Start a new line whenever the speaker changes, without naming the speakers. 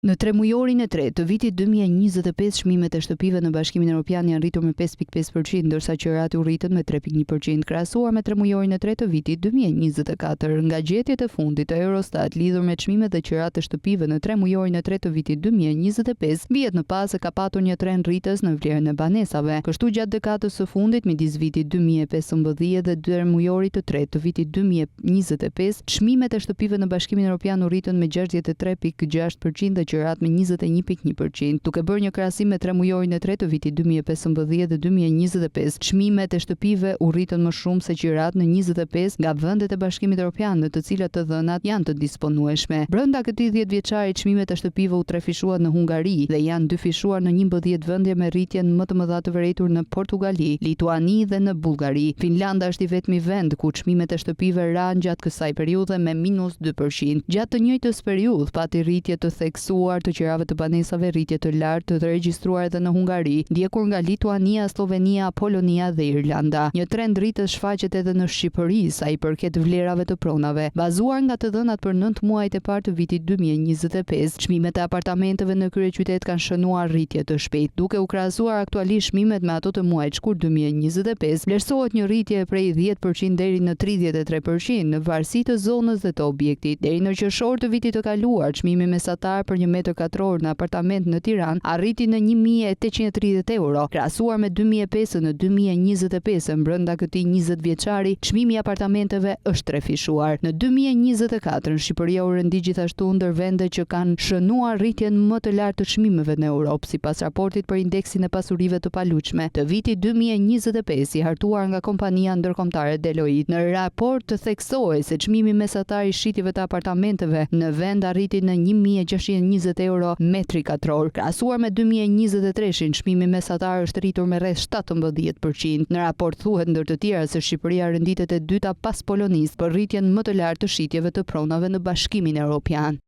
Në tremujorin e tretë të vitit 2025, çmimet e shtëpive në Bashkimin Europian janë rritur me 5,5%, ndërsa qiratë u rritën me 3,1% krahasuar me tremujorin e tretë të vitit 2024. Nga gjetjet e fundit të Eurostat lidhur me çmimet dhe qiratë e shtëpive në tremujorin e tretë të vitit 2025, vihet në pah se ka patur një trend rritës në vlerën e banesave. Kështu gjatë dekadës së fundit, midis vitit 2015 dhe tremujorit të tretë të vitit 2025, Çmimet e shtëpive në Bashkimin Europian u rritën me 63,6% dhe qiratë me 21,1%. Duke bërë një krahasim me tremujorin e tretë të vitit 2015 dhe 2025, çmimet e shtëpive u rritën më shumë se qiratë në 25 nga vendet e Bashkimit Europian në të cilat të dhënat janë të disponueshme. Brenda këtij dhjetëvjeçari çmimet e shtëpive u trefishuan në Hungari dhe janë dyfishuar në 11 vende me rritjen më të mëdha të vërejtur në Portugali, Lituani dhe në Bullgari. Finlanda është i vetmi vend ku çmimet e shtëpive ranë gjatë kësaj periudhe me minus 2%. Gjatë të njëjtës periudhë pati rritje të theksuar të qirave të banesave, rritje të lartë të regjistruar edhe në Hungari, ndjekur nga Lituania, Sllovenia, Polonia dhe Irlanda. Një trend rritës shfaqet edhe në Shqipëri, sa i përket vlerave të pronave. Bazuar nga të dhënat për 9 muajt e parë të vitit 2025, çmimet e apartamenteve në kryeqytet kanë shënuar rritje të shpejtë. Duke u krahasuar aktualisht çmimet me ato të muajit shkurt 2025, vlerësohet një rritje prej 10% deri në 33% në varësi të zonës dhe të objektit. Deri në qershor të vitit të kaluar, çmimi mesatar për një metër katror në apartament në Tiranë arriti në 1830 euro, krahasuar me 2005 në 2025, brenda këtij 20 vjeçari, çmimi i apartamenteve është trefishuar. Në 2024, Shqipëria u rendit gjithashtu ndër vende që kanë shënuar rritjen më të lartë të çmimeve në Europë, sipas raportit për indeksin e pasurive të paluajtshme të vitit 2025 i hartuar nga kompania ndërkombëtare Deloitte. Në raport të theksohej se çmimi mesatar i shitjeve të apartamenteve në vend arriti në 1620 euro metri katror. Krahasuar me 2023-shin, çmimi mesatar është rritur me rreth 17%. Në raport thuhet ndër të tjera se Shqipëria renditet e dyta pas Polonisë për rritjen më të lartë të shitjeve të pronave në Bashkimin Evropian.